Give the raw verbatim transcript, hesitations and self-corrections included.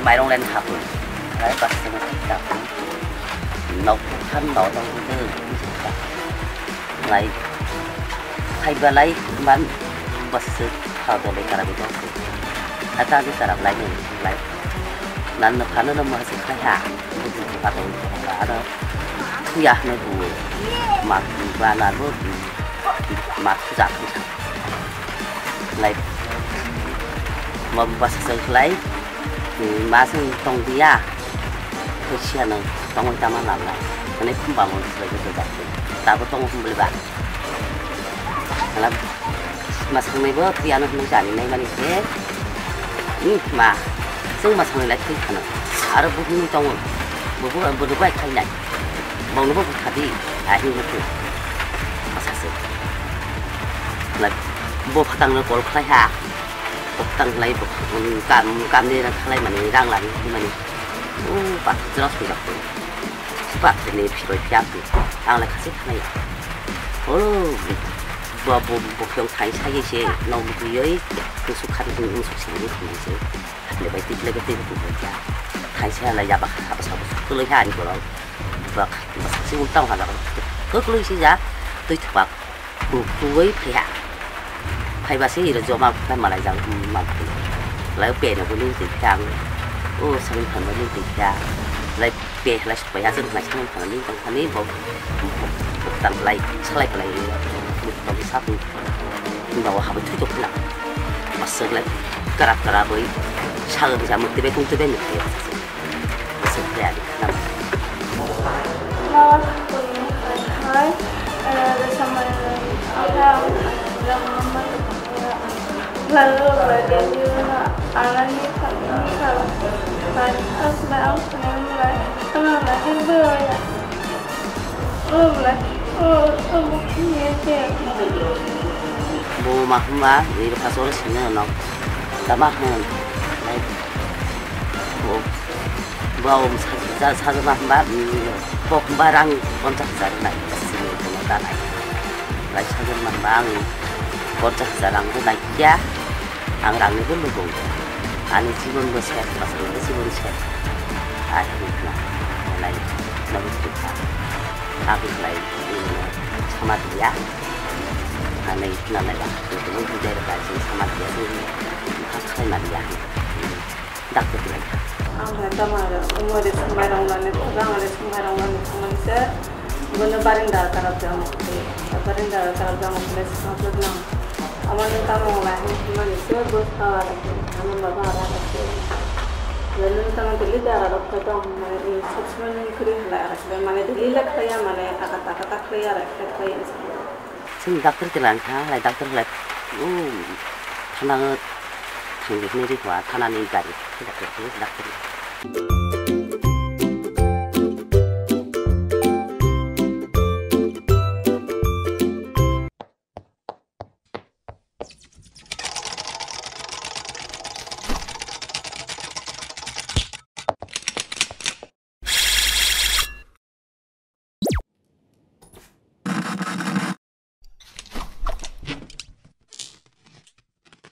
Mairung len hapung. Lai bas tengah tak. Nok kan bau tong tu. Lai. Hai balai man bas se kau tu lai karap itu. Ata di karap lai ni lai. Nan no kanu no masih kaya. Bukan kata itu. Ada. Kuyah no bu. Mak bana bu. Mak jat. Lai. Mo bas se lai. Masih tong dia. Khusia no tongwi tama lamlai. Mane khumba mo soi ko jati. Tabo tongo khum bwlwi ba. Ala masang nai bo tiyano hwnwi jani nai mani khe. Ni ma. Sung masang nai lai thwi khano. Aro bubu ni tongo. Bubu bubu bai khai nai. Bong no bo buthadi. Ahi no tu. Masase. Ala bo phatang no kol khlai ha. Bok tang lai bok, um, kam, kam ni rang khalai mani, rang lani mani. Oh, pak jelas pun jakpun. Pak ni pistol piam tu. Ang lai khasi khalai ya. Oh, bo, bo, bo, bo, yang thai sai ye se, nong bu yoi, tu su khat tu su sing ni tu se. Le bai tik le ke tik tu ja. Thai sai lai ya bak, apa sa, tu le ha ni ko. Bak, bak si ultang hala. Ko ko si ja. Tu tu bak. Kuktugwi phaiha. Phaiba se iro joma khlai malai jak, um, ma phai. Lai peno bo nung twi kha ang. O samin phan bo nung twi kha. Lai pe lai suk pai ha, samin phan bo nung tong thani bo. Tan lai salai phalai. Tong sa tu. Ba wa ha bo thu tok na. Masuk lai karap karap boi. Sal ja muk tebe kung tebe muk tebe. Bo ma hwnba, nini bwkha choro sini no. Tama hwn. Bo, bo, sa, sa, sa, ma hwnba, mm, bo hwnba rang ponchas hajar nai. Sini kono ta nai. Lai sa ma hwnba ang ponchas hajar rang bo nai kya. Ang rang ni bo lugo. Ani jibon bo set, bwsai ni jibon set. Ai, hwnba. Lai, nogo hwnba. Aboni lai, mm, sama dia. Ani na lai ba. Ini budai ba, sama dia. Ini khas khai ma dia. Doctor lai. Ang hai tama ro, umor de sumbai rong lani, bang de sumbai rong lani, sumbai se, bono baring da karap jang, baring da karap jang, sumbai se, sumbai se, amar ni tama lai, sumbai se, bos kawa lai, amar baba ala lai, bono tama dili da karap ka dong, mane, sub sumbai ni kri lai, mane, dili lai khlaiya, mane, akat, akat, khlaiya, khlaiya. Chwng doctor khe lang kha, lai doctor lai, o, thana thangwi hwnwi rikha, thana ni gari, doctor khe, doctor.